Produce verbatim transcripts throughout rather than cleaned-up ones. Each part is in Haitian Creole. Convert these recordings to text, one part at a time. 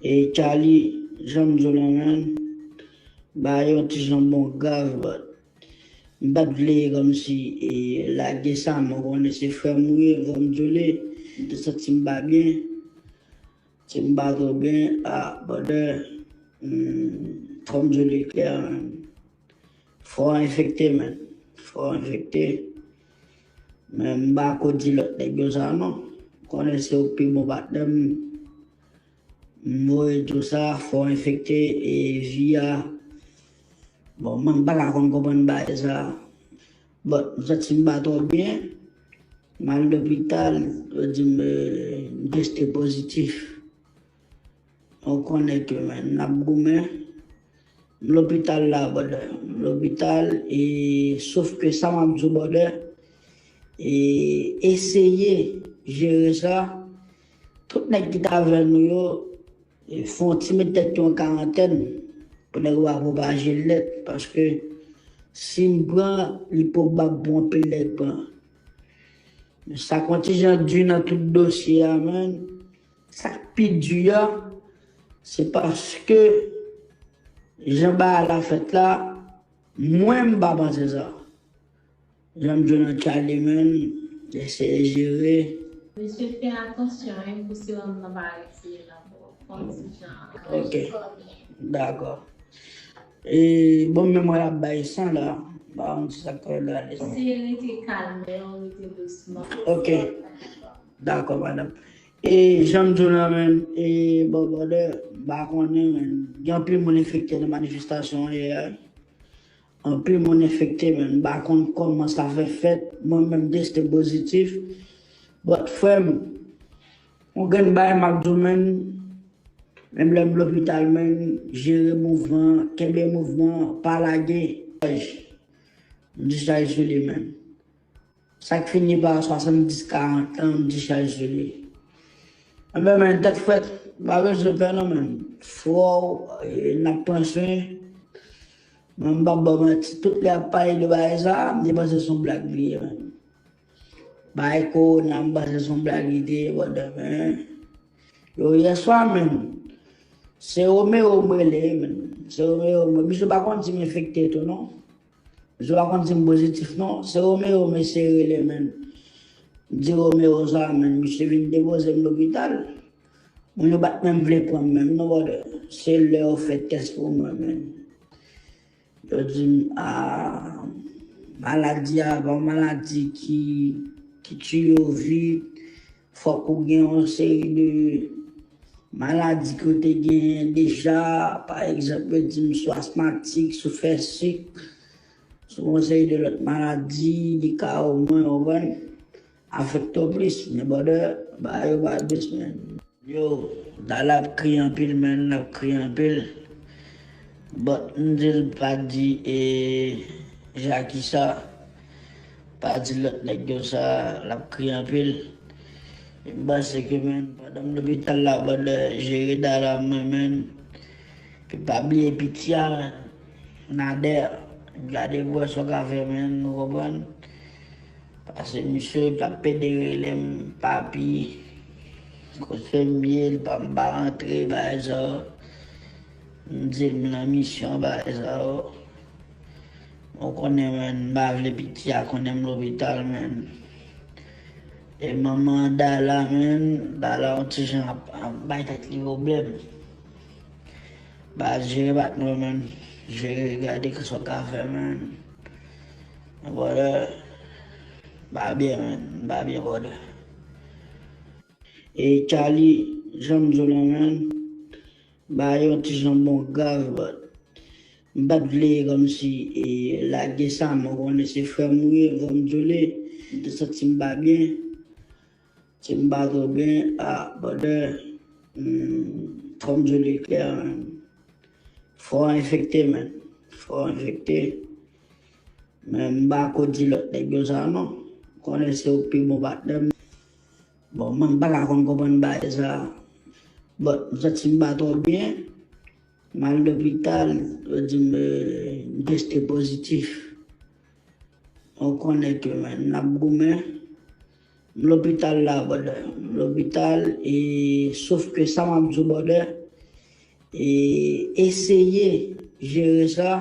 E Charlie, jan m di w la, man, bagay yo ti jan bon grav, but m pa t vle kòmsi e lage sa, men w konnen se frè m ou ye, fò m di w li, m te santi m pa byen, santi m pa twò byen, ah, brother, hmm, fò m di w li klè, man. Fò w enfekte, man. Fò w enfekte. Men m pa ko di lòt nèg yo sa non. Konnen se ou pi bon patnè m. M voye di w sa, fò w enfekte e vi a. Bon, mwen m pa ka konn konprann bagay sa. But m santi m pa twò byen. M al lopital, yo di m, eh, m teste pozitif. Ou konnen ke, man, n ap goumen. M lopital la, brother. M lopital, e, sof ke sa m ap di w, brother, e, eseye jere sa. Tout nèg ki t avè nou yo, e, fè yon ti met tèt yo an karantèn pou nèg yo pa pwopaje l nèt, paske si m pran, li pwobab pou anpil nèg pran. Men sa k yon ti jan di nan tout dosye a, man. Sa k pi di a, se paske jan bagay la fèt la, mwen m pa panse sa. Jan m di w nan Charlie, man, eseye jere. Mesye, fè atansyon, wi, pou sewòm nan pa retire nan kò w. Fè yon ti jan. Ok. Dakò. E, bon, men mwen ap bay san la. Ba, yon ti sa k fè la. Eseye rete kalme, rete dousman. Ok. Dakò, madanm. E, jan m di w la, man, e, bon, brother, m pa konnen, man. Gen anpil moun enfekte nan manifestasyon yè a. Anpil moun enfekte, man. M pa konn kòman sa fè fèt. Mwen menm, m teste pozitif. But, frè m, yon grenn bagay m ap di w, man, menm lè m lopital, man, jere mouvman, kenbe mouvman, pa lage. M discharge sou li, man. Sa k fini pa swasanndis karant lan, m discharge sou li. Enben, man, tèt frèt, pa bezwen pè non, man. Fò w, e, n ap pran swen. Mwen, m p ap ba w manti, tout lè y ap pale de bagay sa, m te panse se yon blag li ye, man. Bagay kowona, m panse se yon blag li te ye, brother, man. Yo, yè swa, man, se Romeo m rele, man. Se Romeo m rele. Misye pa konn si m enfekte tou, non. Misye pa konn si m pozitif, non. Se Romeo m eseye rele, man. M di Romeo sa, man. Misye vin depoze m lopital. Moun yo pa t menm vle pran m menm, non, brother. Se lè yo fè tès pou mwen, man. Yo di m, a, maladi a pa yon maladi ki, ki tiye w vit. Fòk ou gen yon seri de maladi ke w te genyen deja. Pa egzanp, yo di m si w asmatik, si w fè sik, si w yon seri de lòt maladi, li ka omwen, w konprann, afekte w plis. Men brother, bagay yo pa dous, man. Yo, Dala ap kriye anpil, man, l ap kriye anpil. But m di l pa di, e, Jackie sa, pa di lòt nèg yo sa, l ap kriye anpil. M panse ke, man, pandan m lopital la, pandan jere Dala mwen, man, epi pa bliye piti a, man, Nader, gade pou wè sa w ka fè, man, ou konprann? Paske misye t ap pede rele m papi. Kote m ye, li pa, m pa rantre, bagay sa yo. M di l m nan misyon, bagay sa yo. Ou konnen, man, m pa vle piti a konnen m lopital, man. E manman Dala, man, Dala yon ti jan ap, ap bay tèt li pwoblèm. Ba, jere bat mwen, man. Jere, gade sa w ka fè, man. Brother, m pa byen, man. M pa byen, brother. E Charlie, jan m di w la, man, bagay yo ti jan bon grav, but m pa t vle kòmsi e lage sa, men w konnen se frè m ou ye, fò m di w li, m te santi m pa byen. Si m pa twò byen, ah, brother, hmm, fò m di w li klè, man. Fò w enfekte, man. Fò w enfekte. Men m pa ko di lòt nèg yo sa, non. Konnen se ou pi bon patnè m. Bon, mwen m pa ka konn konprann bagay sa. But, m santi m pa twò byen. M al lopital, yo di m, eh, m teste pozitif. Ou konnen ke, man, n ap goumen. M lopital la, brother. M lopital, e sof ke sa m ap di w, brother, e eseye jere sa.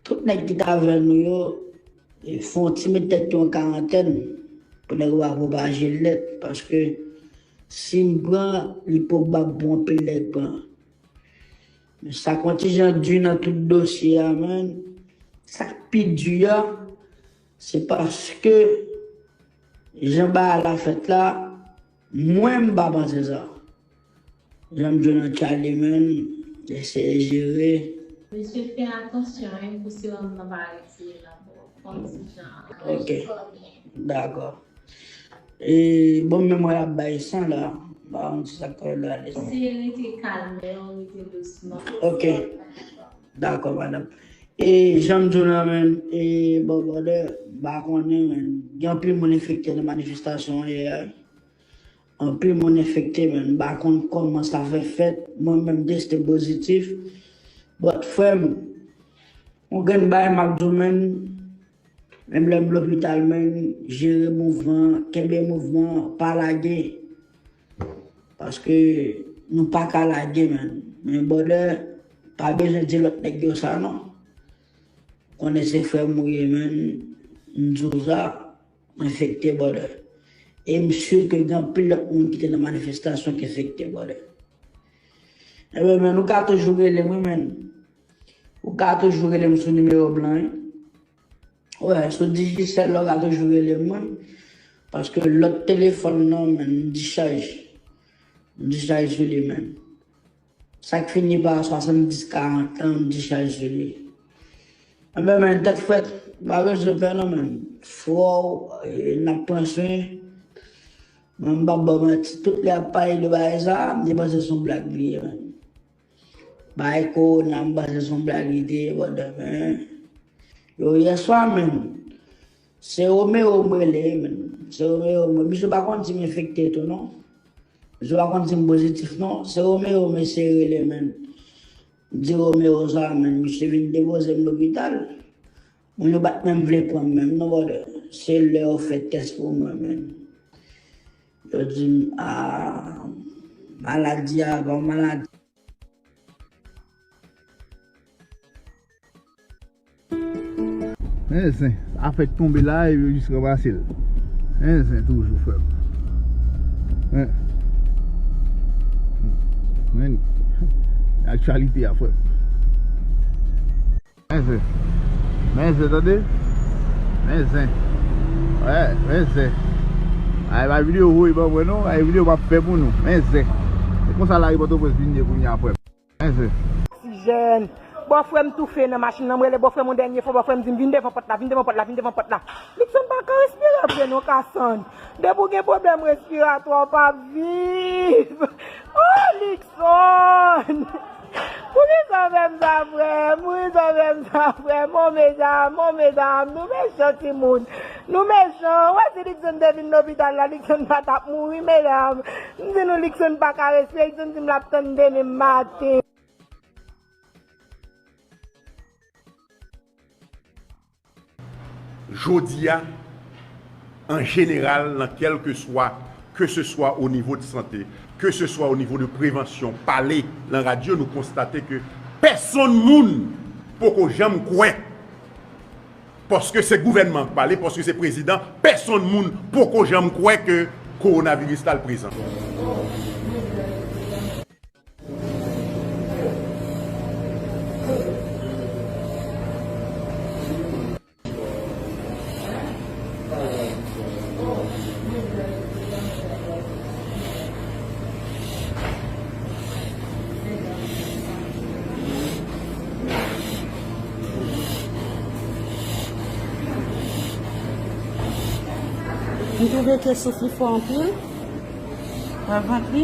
Tout nèg ki t avè nou yo, e fè yon ti met tèt yo an karantèn pou nèg yo pa pwopaje l nèt, paske si m pran, li pwobab pou anpil nèg pran. Men sa k yon ti jan di nan tout dosye a, menn, sa k pi di a, se paske jan bagay la fèt la, mwen m pa panse sa. Jan m jwenn an Charlie, menn, eseye jere. Mesye, fè atansyon, wi, pou serum nan pa retire nan kò w. Fè yon ti jan. Ok. Dakò. E, bon, men mwen ap bay san la. M pa konn si sa k fè l ale. Eseye rete kalme, rete dousman. Ok. Dakò, madanm. E, jan m di w la, menn, e, bon, brother, m pa konnen, menn. Gen anpil moun enfekte nan manifestasyon an yè a. Anpil moun enfekte, menn. M pa konn kòman sa fè fèt. Mwen menm, m teste pozitif. But, frè m, yon grenn bagay m ap di w, menn, menm lè m lopital, menn, jere mouvman, kenbe mouvman, pa lage. Paske nou pa ka lage, menn. Men, brother, pa bezwen di lòt nèg yo sa, non. Konnen se frè m ou ye, menn. M di w sa. Enfekte, brother. E m si ke gen anpil lòt moun ki te nan manifestasyon ki enfekte, brother. Ebyen, menn, ou ka toujou rele m, wi, menn. Ou ka toujou rele m sou nimewo blan, wi. Wè, sou Digicel la, ou ka toujou rele m, wi. Paske lòt telefòn nan, menn, m dichaj. M dichaj sou li, menn. Sa k fini pa swasanndis karant lan, m dichaj sou li. Enben, menn, tèt frèt, pa bezwen pè non, menn. Frè w, e, n ap pran swen. Mwen, m p ap ba w manti, tout lè y ap pale de bagay sa, m te panse se yon blag li ye, menn. Bagay kowona, m panse se yon blag li te ye, brother, men. Yo, yè swa, menn, se Romeo m rele, menn. Se Romeo m rele. Misye pa konn si m enfekte tou, non. Misye pa konn si m pozitif, non. Se Romeo m eseye rele, menn. M di Romeo sa, menn. Misye vin depoze m lopital. Moun yo pa t menm vle pran m menm, non, brother. Se lè yo fè tès pou mwen, menn. Yo di m, a, maladi a, pa yon maladi. Men zen, afè k tonbe la, epi yo jis ranmase l. Men zen toujou, frè m. Men, men, aktyalite a, frè m. Men zen. Men zen, tande. Men zen. Wè, men zen. Ay, pa videyo voye ban mwen, non. Ay, videyo m ap fè pou nou. Men zen. Se konsa lari Pòtoprens vin ye kounye a, frè m. Oksijèn. Bòfrè m toufe nan machin nan. M rele bòfrè m yon dènye fwa. Bòfrè m di m, "Vin devan pòt la, vin devan pòt la, vin devan pòt la." Luckson pa ka respire vre non, Kassann. Depi w gen pwoblèm respiratwa, w p ap viv. Oh, Luckson! Poukisa w fè m sa, frè m? Poukisa w fè m sa, frè m? Oh, medam, oh, medam, nou mechan, timoun. Nou mechan. Wè, si Luckson te vin lopital la, Luckson pa t ap mouri, medam. M di nou, Luckson pa ka respire, Luckson di m l ap tann demen maten. Jodi a, an jeneral, nan kèlkeswa, ke se swa o nivo de sante, ke se swa o nivo de prevansyon, pale nan radyo, nou konstate ke pèsonn moun poko janm kwè, paske se gouvènman k pale, paske se prezidan, pèsonn moun poko janm kwè ke kowonaviris la l prezan. M twouve ke souf li fò anpil. Wè vant li.